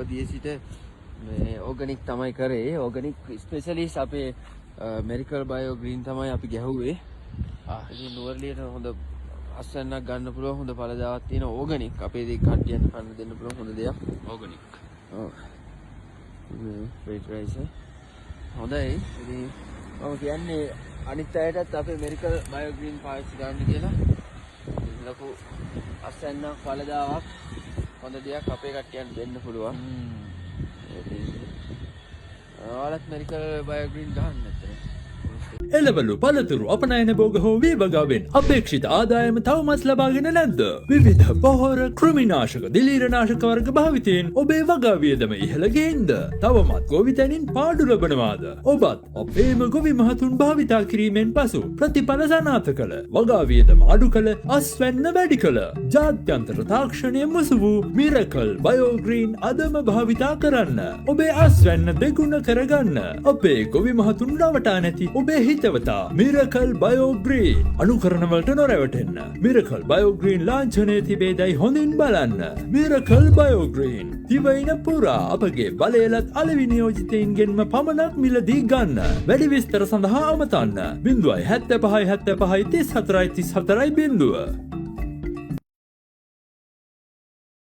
අවදියේ සිට මේ ඕගනික් තමයි කරේ. ඕගනික් ස්පෙෂලිස්ට් අපේ මෙරිකල් බයෝ ග්‍රීන් තමයි අපි ගැහුවේ. ඉතින් නුවරඑළියට හොඳ අස්වැන්නක් ගන්න පුළුවන්, හොඳ ඵලදාවක් තියෙන ඕගනික් අපේ දේ කට්ටියන්ට කන්න දෙන්න පුළුවන් හොඳ දෙයක්. ඕගනික්. ඔව්. මේ ෆර්ටිලයිසර් හොඳයි. ඉතින් මම කියන්නේ අනිත් අයටත් අපේ මෙරිකල් බයෝ ග්‍රීන් පාවිච්චි කරන්න කියලා. ඉතින් ලොකු අස්වැන්නක්, ඵලදාවක්, හොඳ දෙයක් අපේ කට්ටියන්ට දෙන්න පුළුවන්. ඉතින් ඔයාලත් මෙරිකල් බයෝ ග්‍රීන් ගහන්න ඇත්තට. එළවලු, පළතුරු අපනයන භෝග හෝ වී වගාවෙන් අපේක්ෂිත ආදායම තවමත් ලබාගෙන නැද්ද? විවිධ පොහොර, කෘමිනාශක, දිලීරනාශක වර්ග භාවිතයෙන් ඔබේ වගා වියදම ඉහළ ගේන්ද? තවමත් ගොවිතැනින් පාඩු ලබනවාද? ඔබත් අපේම ගොවි මහතුන් භාවිතා කිරීමෙන් පසු ප්‍රතිඵල සනාථ කළ, වගා වියදම අඩු කළ, අස්වැන්න වැඩි කළ, ජාත්‍යන්තර තාක්ෂණය මුසු වූ මිරකල් බයෝග්‍රීන් අදම භාවිතා කරන්න. ඔබේ අස්වැන්න දෙගුණ කරගන්න. අපේ ගොවි මහතුන් රවටා නැති ඔබේ හිතවතා මිරකල් බයෝග්‍රීන්. අනුකරණවලට නොරැවටෙන්න. මිරකල් බයෝග්‍රීන් ලාංඡනය තිබේදැයි හොඳින් බලන්න. මිරකල් බයෝග්‍රීන් දිවයින පුරා අපගේ බලයලත් අලෙවි නියෝජිතයින්ගෙන්ම පමණක් මිලදී ගන්න. වැඩි විස්තර සඳහා අමතන්න 075 75 34 34 0.